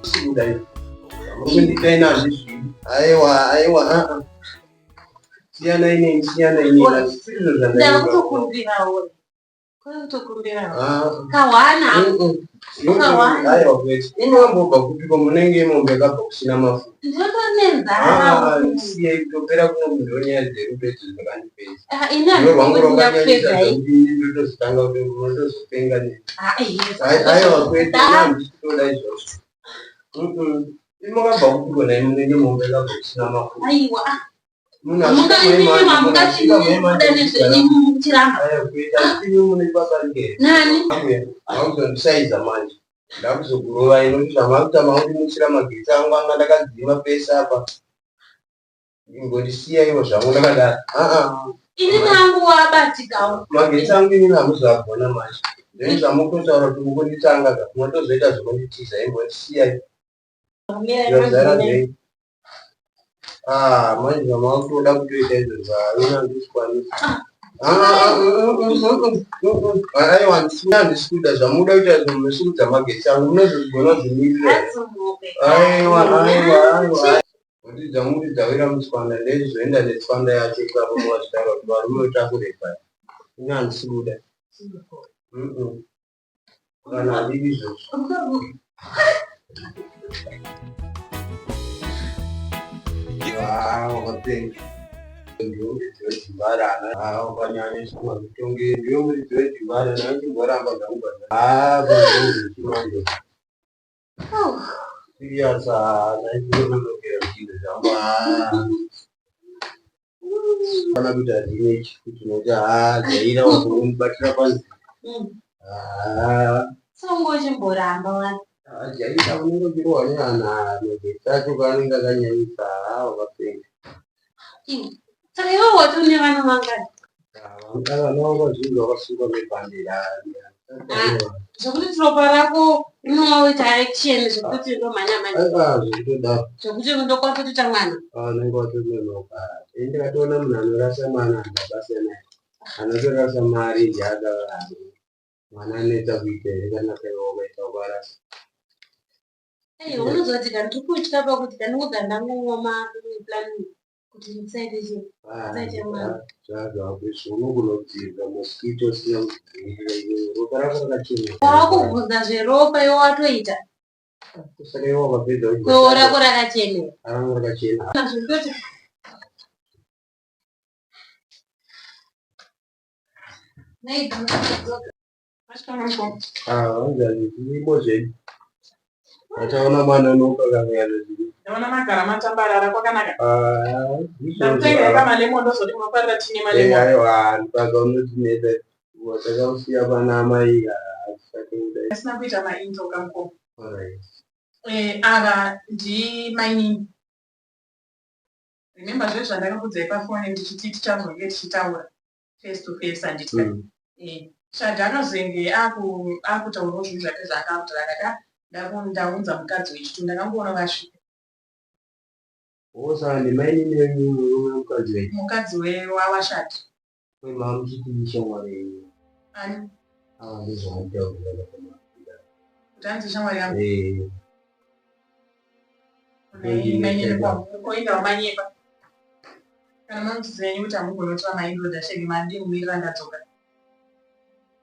Sikuda izvi. Mukunditaina hazvizvidi. Aiwa, aiwa, a-a. Siyanai neni, siyanai neni. Hazvisizvo zvandaida. Ndakutokumbirawo. Kutokumbirawo. Ah. Kawana. Kawana. Aiwa kwete. Imi wambobva kupiko munenge mombe yakabva kusina mafuta. Ndinotonenzara. Ah, siyai kutopera kuno ndonyaya dzerudo idzo dzakandipedza. Ah, ini Rudo rwangu handikuti rwakanyanyisa ndakupedzai. zvekuti ini ndotozotanga kuti unotozopenga neni. Ah, eh, Aiwa kwete, Da. handisi kutoda izvozvo. Imi makabva kupiko nai munenge mombe yakabva kusina mafuta. Aiwa. Ah, Munhu asvika Munga- muimanje, munhu asvika muimanje achigara. muchiramba. Aiwa kwete, asi imi mune basa rikere. Nani? Makuzondisaiza manje. Ndakuzokurovai nokuti zvamakuita makundimutsira magetsi angu anga ndakadzima pese apa. Ingondisiyaiwo zvangu ndakadaro. Aa, Ini nangu wabatikawo. magetsi angu inini hamuzoagona manje. Ndini zvamukutotaura kuti mukunditanga ka munotozoita zvekunditiza imbondisiyai. Zvazara zvei? Ah, manje zvamakutoda kutoita izvozvo haina handizvikwanisi. Aiwa handisi kuda zvamuda kuita izvo munosimudza magetsi angu munozozvigona zvimirira. Aiwa, aiwa, aiwa. Kuti dzamuti dzawira mutswanda ndechizoenda netswanda yacho ipapo mukazvitaura kuti varume utakurepa. Ini handisi kuda. Kana handidi izvozvo. Ah, wakapenga. Ndiwe muridzi wedzimba rana. Ah, wakanyanyisa makutonge. Ndiwe muridzi wedzimba rana. Achimboramba zvangu. Ah, manje. Serious, ah, ndaikunonokera chinhu zvangu. Ah. Kana kuti handine kuti nokuti ah, jaira wakungomubatira panzi. Ah, Songo chimboramba wani. ah, jaira unenge uchirohwa neana magetsi acho kaanenge akanyanyisa. Ah, wakapenga. Saka iwe wati une vana vangani? Ah, vana vangu vazhinji vakasungwa nebhandi. Ah, Zvekuti ropa rako rinoita action zvekuti ndomhanya mhanya. ah, zvekutodaro. Zvekuti ndokwanisa kutoita mwana. Vanenge vatononoka. Ini ndikatoona munhu anorasa mwana handina basa naye. Anotorasa mari ndiaka mwana anoita kuita here kana kaiwa ukaita ukarasa. Ei, unoziva kuti kana ndikutya pakuti kanongogara ndangomwa plan kuti ndisaite chii. Ndisaite mwana. Zvazvakuizvo unogona kudzivirira mosquito usina kudzivirira iwewe. Ropa rako rakachena. Wakubvunza zveropa iwe watoita. Saka iwe wakapedza kudya Kwewo sadza, rako rakachenera. rangu rakachena. Zvekutoti Nei, dzoka. Ah, vanzani zvirimo zvedu. Vachaona mwana unokakakana zviri. Ndaona magara matambarara kwakanaka. Ah, Ndakutengerai kamalemon ndozoti munofarira tine Eh, malemon. aiwa, mpaka unotinetsa. Watakausiya pana amai hatisati kudai. Asina kuita maintro kamukoma. Alright. Eh, ava ndimainini. Remember zve zvandakakuudzai pafoni ndichiti tichazonge tichitaura face to face handiti ka? Eh, Shadhi akazenge akutaurawo zvinhu zvake zvaanga akutaura akati "Ah, ndaunza mukadzi wechitu ndakangoona vasvika Oh, saka ndimainini wenyu murume mukadzi wenyu. mukadzi wawashadhi Mamuchiti ishamwari yenyu. ani Ah, ndizvaanotaura kana. kuti anzi shamwari yangu Eh, mainini kwangu koinda wamanyepa kana mamudzidzo yenyu kuti hamugoni kutora maintroduction madii kumirira ndadzoka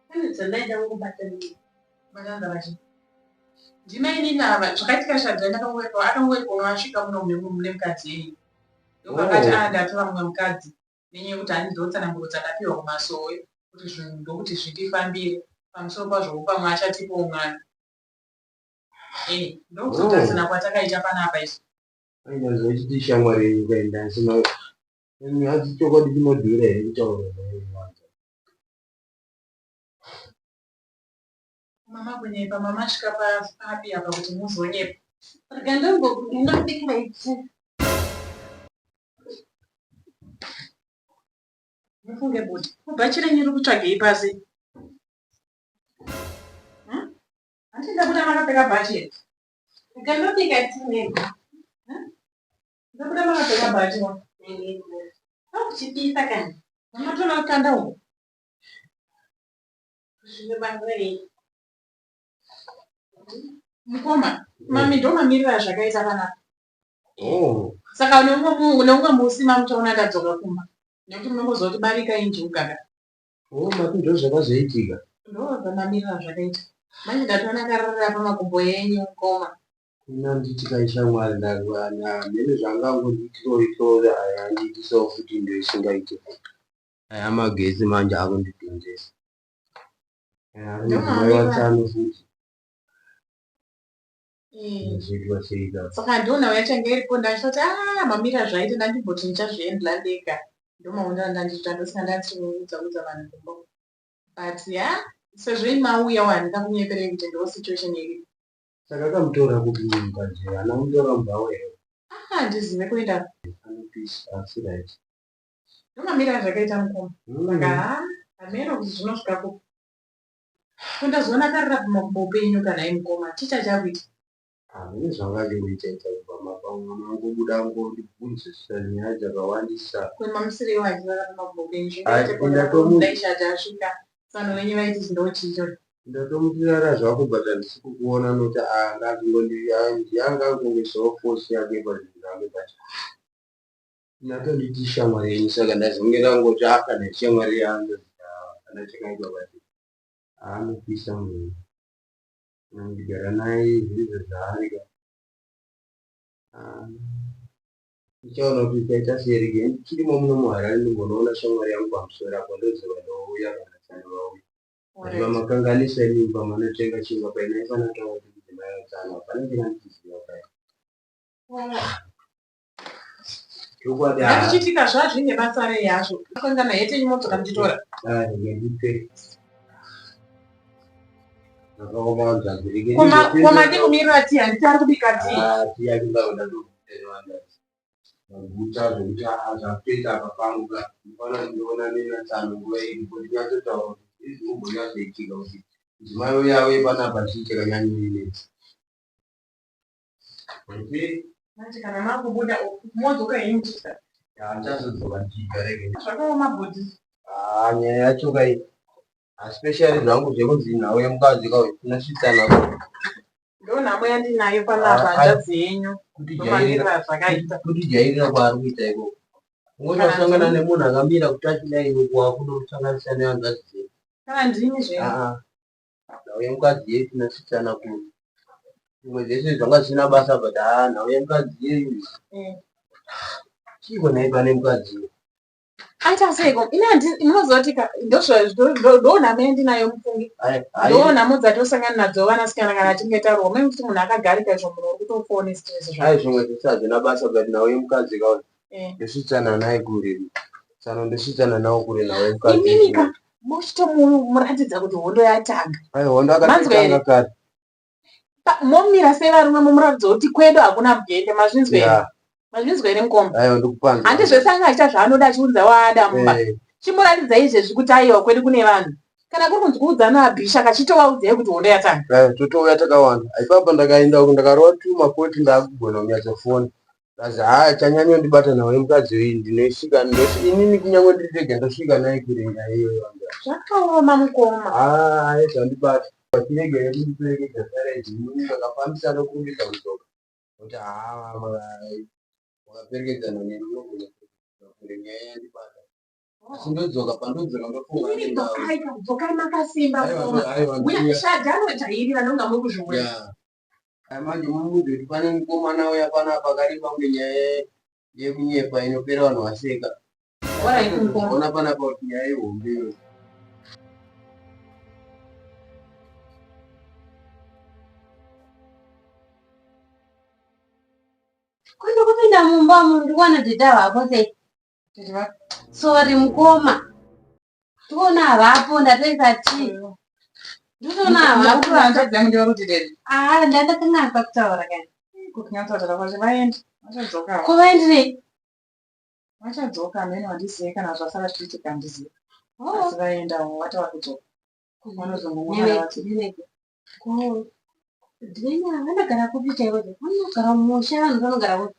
Pane dzandaida kungobata nini. matanza vachi ndimainini ava zvakaitika shadhi ndakangoekwa akangoekwa asvika muno mune mukadzi yenyu ndopakati Oh. ah ndatora mumwe mukadzi nenyaya yekuti handizivo tsananguro dzakapiwa kumasowe kuti zvinhu ndokuti zvindifambire pamusoro pazvo pamwe achatipawo mwana Eh, ndokuzotarisana kwatakaita panapa isu aina zvachiti shamwari yenyu kaenda asina. Asi chokwadi chinodhura here kutaura naye wanza. Mama kunyepa mama asvika papi apa kuti muzonyepa Rega ndambobikira ichi. mufunge kuti bhachi renyu riri kutsvagei pasi Handiti ndabuda makapfeka bhachi here? Rega ndobika tinega. Ndabuda makapfeka bhachi wa Akuchipisa kani. Mamatona kukanda uko Zvine basa rei? Mukoma, mami ndomamirira azvakaita panapa. Oh. Saka neumwe musi mamuchaona ndadzoka kumba nekuti munongoziva kuti barika injuga ka. Oh, mati ndozvakazoitika. Ndozvamamirira azvakaita. Manje ndatoona akararira pamakumbo enyu mukoma. Kuna nditi kaishamwari ndakwana mheno zvangangondiitiro andiitisawo futi ndoisingaite. Aya magetsi manje akundidhonzesa. Mudzimai watsano futi. Zvoitwa sei ka? Saka ndionao yachange iripo ndachitoti ah mamira zvaita ndandimboti ndichazviendla ndega ndomaonera ndandichita ndosaka ndandiri kuudza udza vanhu kumba but ya sezvo imi mauyawo handingakunyeperei kuti ndo situation iripo. Saka akamutora kupi mukadzi uyu? Haana kumutora mubhawa here? Ah handizive kuenda. Anopisa asi right. Ndomamira azvakaita mukoma saka haa hameno kuti zvinosvika kupi. Ko ndazoona akarara pamakumbo penyu ka nhai mukoma chii chachakuita? Hameno zvanga achingoita ita kubva mapamwe angobuda angondibvunzisa nyaya dzakawandisa. Ko mamusireiwo achirara pamakumbo penyu zvingaite ko ndakatomuti dai shati asvika tsano venyu vaiti ndochii ichocho. Ndatomuti rara zvako but handisi kukuona noti anga achingondi anga akungoisawo force yake pazvinhu zvake but Ndakanditi shamwari yenyu saka ndazonge ndangoti ah kana ishamwari yangu hapana chakaipa but anopisa munhu ndigara naye zvirizvo zvaari ka ah, ndichaona kuti chaita sei rege chirimo muno muharare ndimbonoona shamwari yangu pamusoro apo ndodzoka ndouya kana tsano vauya but vamakanganisa imimi pamanotenga chingwa paina ifana taura kuti mudzimai watsano hapana chinandichiziva paya Chokwadi haa. Ngatichitika zvazvine basa rei hazvo. Kangana hete yenyu modzoka muchitora. Ah, rege ndipe. Zvakaoma hanzvadzi. Rege Koma ndizopinda. koma ndikumirira tii handiti ari kubika tii. Ah, tii yake ndauda ndokutenda hanzvadzi. Maguta zvekuti ah zvakutoita apa pangu ka. Ndifana kundiona nena tsano nguva iripo ndinyatsotaura kuti zvii zvinombonyatsoitika kuti mudzimai uya auye panapa chii chakanyanyonetsa. Manje kana makubuda modzoka henyu muchidya. Handichazodzoka ndichidya rege. Zvakaoma bhudhi. Ah, nyaya yacho kai. Especially zvangu zvekunzi nhau yemukadzi kauyu tinosvitsana. Ndo nhamo yandinayo panapa Ah, hanzvadzi yenyu. Kutijairira Ndomamirira zvakaita. kutijairira kwaari kuita ikoko. Ungosangana nemunhu akamira kuti achidai uku wakunosanganisa nehanzvadzi dzedu. Kana ndimi zvenyu. Ah, ah. Nhau yemukadzi yeyu tinosvitsana kure. Zvimwe zvese zvanga zvisina basa but haa nhau yemukadzi yeyu eh. Chiiko nhai pane mukadzi uyu? Aita seiko? Ini handi munoziva kuti ndonhamo yandinayo mufunge. Ndonhamo dzatosangana nadzo vanasikana kana achinge tarohwa. Mai kuti munhu akagarika izvo munhu uri kutofawo nestress zvake. Ai zvimwe zvese hazvina basa but nhau yemukadzi kauri. Eh. Ndosvitsana naye kure. Tsano ndosvitsana nawo kure nawo mukadzi. Imimi ka mochitomuratidza kuti hondo yatanga. Ai hondo Manzwa akatanga here? kare. Momira sevarume momuratidza kuti kwedu hakuna mugende mazvinzwa here? Yeah. Mazvinzwa here mukoma? Aiwa ndikupanzwa. Handi zvese anga achiita zvaanoda achiunza waada mumba. Eh, Chimuratidza izvezvi kuti aiwa kwedu kune vanhu. Kana kuri kunzi kuudzana abhisha kachitowaudzai kuti hondo yatanga. Aiwa totouya takawanda. Ipapo ndakaenda uko ndakarova tu makoti ndakugona kunyatsofona. Kazi haa chanyanyondibata nawo yemukadzi uyu ndinoisvika inini kunyange ndiri ndega ndosvika naye kure nyaya iyoyo. Zvakaoma mukoma. Haa aye zvandibata. Vachirega yekundiperekedza sara idzi inini ndakafambisa ndokurumidza kudzoka. Kuti haa makaperekedzana neni munogona kure nyaya yandibata. Asi ndodzoka pandodzoka ndofunga Inini dzokai ka dzokai makasimba mukoma. Uya shadhi anojairira ndonga muri kuzviona. Yeah. Aya manje mumuudze kuti pane mukomana uya panapa akareba kunge nyaya yekunyepa inopera vanhu vaseka. Alright mukoma. Ona panapa kuti nyaya ihombe iyoyo. Kwenda kupinda mumba umu ndikuona tete vapo sei? Tete vapo. Sorry mukoma. Ndikuona havapo ndatoisa tii. Ndikuona havapo. Hanzvadzi yangu ndivari kuti tete. Ah, ndandakanganisa kutaura kani. Kukanganisa kutaura vaende. Vachadzoka. Ko vaendirei? Vachadzoka hameno handizive kana zvasara zvichiitika handizive. Oh. Asi vaendawo vati kudzoka. Vanozongomwa vati. Ko Dwena vanogara kupi chaiko? Vanogara mumusha vanhu vanogara kupi?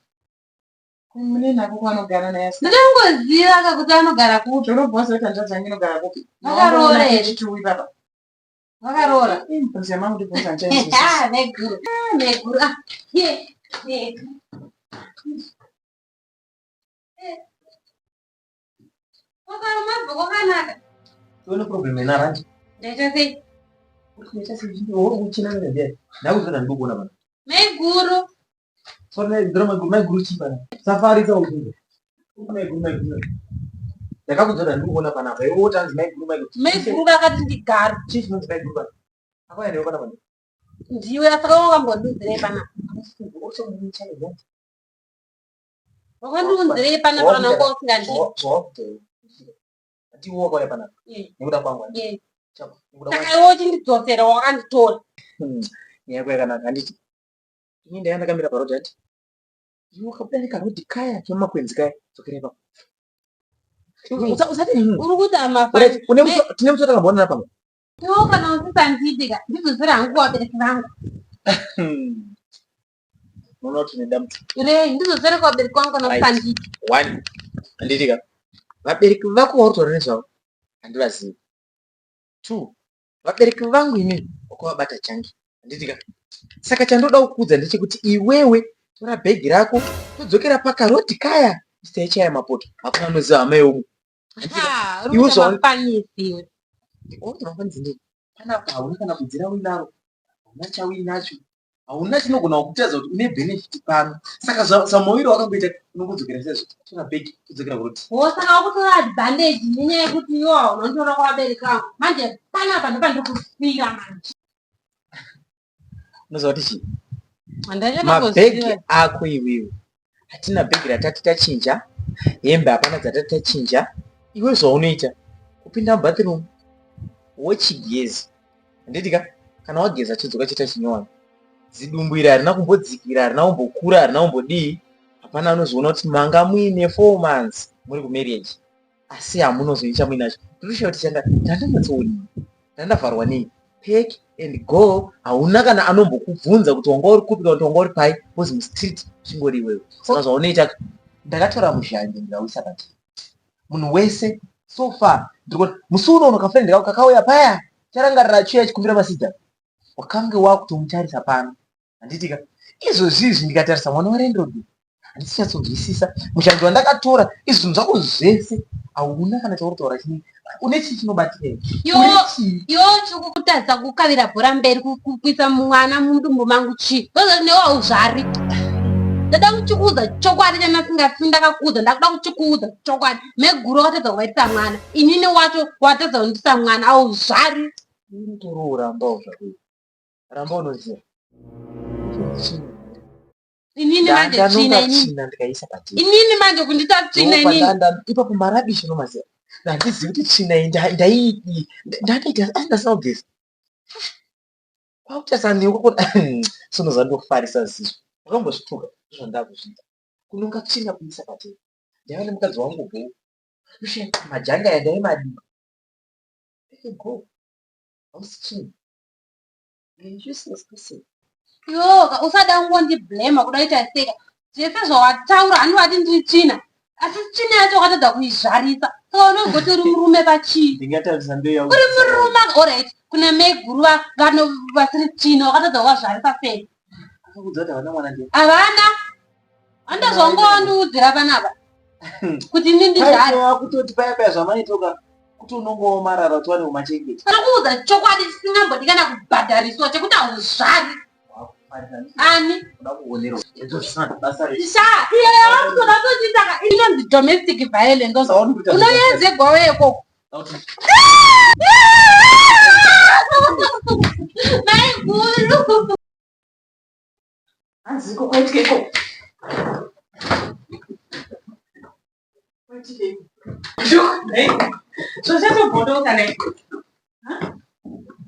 Mune nako kwaanogara naye asi. Ndoda kungoziva ka kuti anogara kupi. Zvinobhowa kuti hanzvadzi yangu inogara kupi. Vakaroora here? Chituwi baba. Wakaroora? Mibvunzo yamangondibvunza handichainzwisisi. Ah, maiguru. Ah, maiguru. Ah, ye. Ye. Eh. Wakaruma bhuku wakanaka. Une problem ena randi. Ndaita sei? Ndaita sei? Uri kuchina mene ndiye. Ndakuzoda ndikuona bana. Maiguru. Sorry, ndiro maiguru maiguru chii bana. Safari sa uzuza. Maiguru maiguru. Ndakakuzoda ndikuona panapa. Iwe woti hanzi maiguru maiguru. Maiguru vakati ndigare. Chii chinonzi maiguru bana? Akauya newe panapa. Ndiwe saka wakambondiudzirei panapa? Wakandiunzirei panapa kana wanga usingandidi? Ndiwe wakauya panapa. Nekuda kwangu. Saka iwe uchindidzosera wakanditora. Nyaya yako yakanaka handiti? Ini ndaiva ndakamira paroad handiti? Iwe wakabuda nekarodhi kaya kemumakwenzi kaya dzokera ipapo. Usati Uri kuti amafani. Tine musi watakamboonana pamwe. Iwe kana usisandidi ka ndidzosere hangu kuvabereki vangu. Unoona kuti nedambudziko. Rei ndidzosere kuvabereki vangu kana usisandidi. One. Handiti ka? Vabereki vako vauri kutaura nezvavo handivazivi. Two. Vabereki vangu inini wakavabata change. Handiti ka? Saka chandoda kukuudza ndechekuti iwewe tora bhegi rako todzokera pakaroti kaya isaichaya mapoto. Hakuna anoziva hama yeumu. Iwe zvaunofanisi iwe. Unofanisi ndini? Panapa hauna kana budzi rauinaro, hauna chauinacho, hauna chinogona kukutaridza kuti une benefit pano. Saka samauyiro wakangoita unongodzokera sezvo tora bhegi todzokera kuroti. Wo saka wakutora advantage nenyaya yekuti iwe hauna kutora kuvabereki vangu. Manje panapa ndopandiri kufira manje. Unoziva kuti chii? Mabhegi ako iwewe hatina bhegi ratati tachinja, hembe hapana dzatati tachinja. Iwe zvaunoita kupinda mubathroom wochigeza handiti ka? Kana wageza chodzoka choita chinyowani. Zidumbu iri harina kumbodzikira, harina kumbokura, harina kumbodii. Hapana anozviona kuti manga muine 4 months muri kumarriage asi hamunozoyi chamuinacho. Ndinoshaya kuti changa ndandanyatsoonii, ndandavharwa nei? Pack and go, hauna kana anombokubvunza kuti wanga uri kupi kana kuti wanga uri pai, because mustreet uchingori iwewe. Saka zvaunoita, ndakatora muzhanje ndikauisa pachena. Munhu wese so far ndiri kuona musi uno uno kafriend kako kakauya paya charangarira achiuya achikumbira masidha wakange wakutomutarisa pano handiti ka izvozvi izvi ndikatarisa mwana walandlord handisi nyatsonzwisisa mushanzi wandakatora izvi zvinhu zvako zvese hauna kana chauri kutaura chine une chii chinobatika iwo chikukutadza kukavira bhora mberi kuisa mwana mudumbu mangu chii ndozvati newe hauzvari ndada kuchikuudza chokwadi chandasingafi ndakakuudza ndakuda kuchikuudza chokwadi meguru wakatadza kuvaitisa mwana inini wacho watadza kundisa mwana hauzvari unotoroorambawo zvako ramba unoziva inini manje tsvina inini ndikaisa pati inini manje kundita tsvina inini ipapo marabishi unomaziva handizivi kuti tsvina iyi ndaidii ndandaita asi ndasina kugeza kwakutarisa newe sonoza ndofarisa zizvo wakambozvituka ndozvandakuzviita kunonga tsvina kuisa pati ndaiva nemukadzi wangu bho majanga aya ndaimadii go hausi tsvina. Yoka usada kungondiblema kuda kuita seka zvese zvawataura handiwati ndiri tsvina asi tsvina yacho wakatadza kuizvarisa saka unogoti uri murume pachii uri murume orit kuna maiguru vano vasiri tsvina wakatadza kuvazvarisa sei havana handa zvawanga wandiudzira panapa kuti ini ndizvare kutoti paya paya zvamaitoka kuti unongooma rara kuti wane kumachengeta ndinokuudza chokwadi chisingambodi kana kubhadhariswa chekuti hauzvari ani sha iyo yawakutoda kutochiitaka inonzi domestic violence unoyedzegwa weye koko maiguru Hanzi iko kwaitika iko. Kwaitika iko. Zvachatobvondoka nei?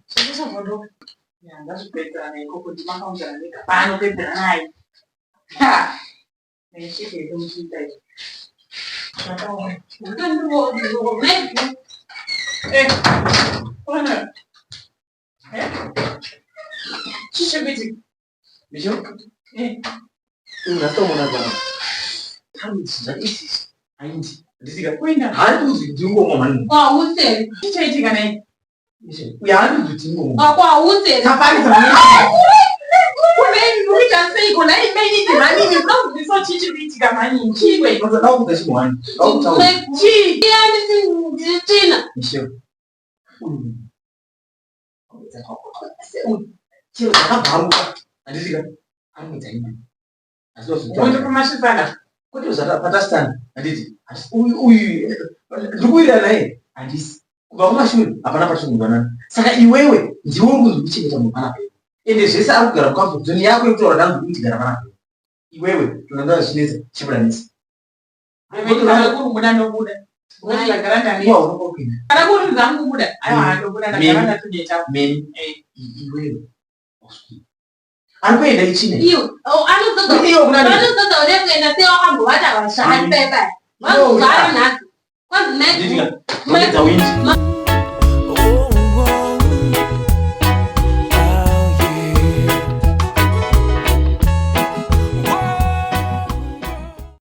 Zvachatobvondoka. Ya, ngazvipedzerane ikoko ndimakaunzana ndega pano pedzeranai. Ha! Nechike iko muchiita izvi. Zvakaoma. Eh, ona. Eh? Chii chiri Micho? Eh. Unatomona bana. Haindi. Ndisika. Kuenda. Hari kuzi ndingo mama. Kwa useri. Chichaitika nei? Uyu haandizi kuti ingomu. Wako hausi here? Taparidza Kune mukuita seiko nhai mainini manini ndinokuziso chii chiri kuitika manini chiwe Ndakuudza chinhu wani. Ndakutaura. Chii? Iya nditi tsvina. Michelle. Uyu. Chero zvakabvaruka. Handiti ka? Anoita imi. Uende kumasvipana. Kwete zvapatasitana. Handiti. Uyu uyu ndikuwirirana naye. Handisi. Kubva kumashure hapana patiri kunzwanana. Saka iwewe ndiwe uri kunzi kuchengeta munhu panapa. Ende zvese ari kugara mucomfort zone yako yekutaura ndangu kuti gara panapa. Iwewe tonanda zvinetsa chibudanisa. Kana kuri kubuda ndobuda. Ngokuti ndagara ndanetsa. Iwe hauna kwakuenda. Kana kuri zangu kubuda, aiwa ndobuda ndagara ndatoneta. Mimi. Eh. Iwewe. Ari kuenda ichine. Iwe, oh, anozodza Iwe kuna nani? vanozodza une kuenda sei wakambovata vashani Mm. pai pai. Vazogara nhasi. Kwanzi mai Ndidika. Ndodza windi.